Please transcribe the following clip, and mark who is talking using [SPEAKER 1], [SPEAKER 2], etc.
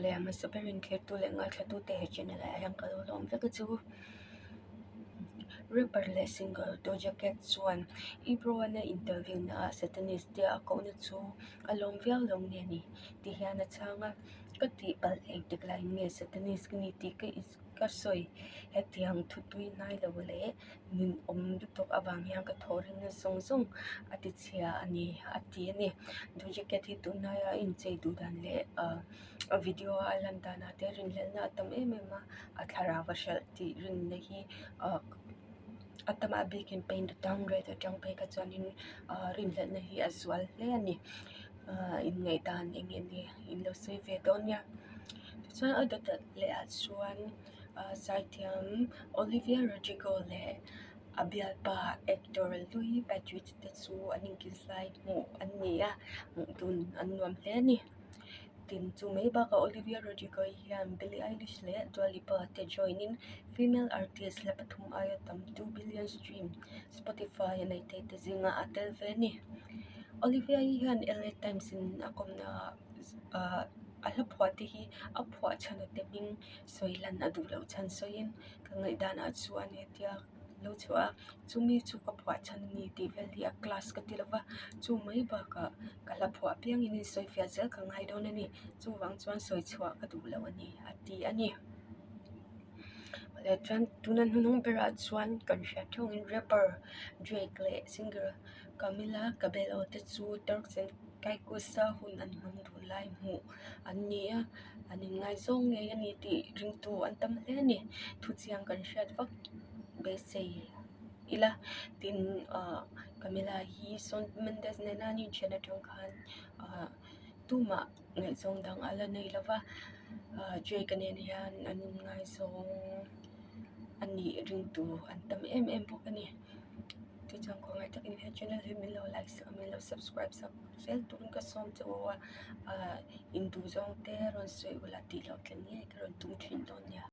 [SPEAKER 1] Aw le, a hmasa berin thlirtu leh ngaithlatute he channel ah hian ka lo lawm vek a chu. Rapper leh singer Doja Cat chuan Ebro-a interview naah Satanist tia a kohna chu a lawm viau lo nge ni ti hian a chhang a, Ka tihpalh engtik laiin nge Satanist ka ni tih ka Ka sawi hetiang thutui hnai lo leh nun awm lutuk avang hian ka thaw rimna zawng zawng a ti chhia a ni a ti a ni. Doja Cat hi tunlaia a inchei duh dan leh ah a video a a lan danah te rinhlelhna a tam em em a, a thlarau a hralh tih rinna hi ah a tam a bikin paint the town red atang phei kha chuanin ah rinhlelhna hi a zual hle a ni. Ah inngaihdan eng nge ni in lo sawi ve dawn nia. Tichuan a dawt leh ah chuan ah zaithiam Olivia Rodrigo leh a bialpa actor Louis Patrick te chu an inkilhlai hmuh an ni a hmuh dun an nuam hle a ni. Tin chu mai bakah Olivia Rodrigo hian Billie Eilish leh Dua Lipa te join in female artist hla pathum aia tam 2 billion stream Spotify a nei thei te zingah a tel ve a ni. Olivia hi hian L_A Times in a kawmna ah ahh a hla phuah te hi a phuah chhan a te hming sawi lan a duh loh chhan sawiin ka ngaihdanah chuan hetia lo chhuah a chumi chu ka phuah chhan a ni tih vel hi a class ka ti lova chu mai bakah ka hla phuah apiangin in sawi fiah zel ka ngai dawn a ni chuvang chuan sawi chhuah ka duh loh a ni a ti a ni. Chuan tuna hnuhnung berah chuan kan hriat theuhin rapper Drake leh singer Camila Cabello te chu Turks and Caicos a hun an hmang duh lai hmuh an ni a, an inngaizawng ngei a ni tih ringtu an tam hle a ni. Thuchiang kan hriat vak beisei ila tin ah Camila hi Shawn Mendes nena an inthian atang khan ah tumah ngaihzawng dang a la nei lo va, ah Drake-a nen hian an inngaizawng a nih ringtu an tam em em bawk a ni. Tichuan khawngaih takin he channel hi min lo like sak a min lo subscribe sak zel turin ka sawm che u a ah induh zawng te rawn sawi ula tih loh thleng ngei ka rawn tum thin dawn nia.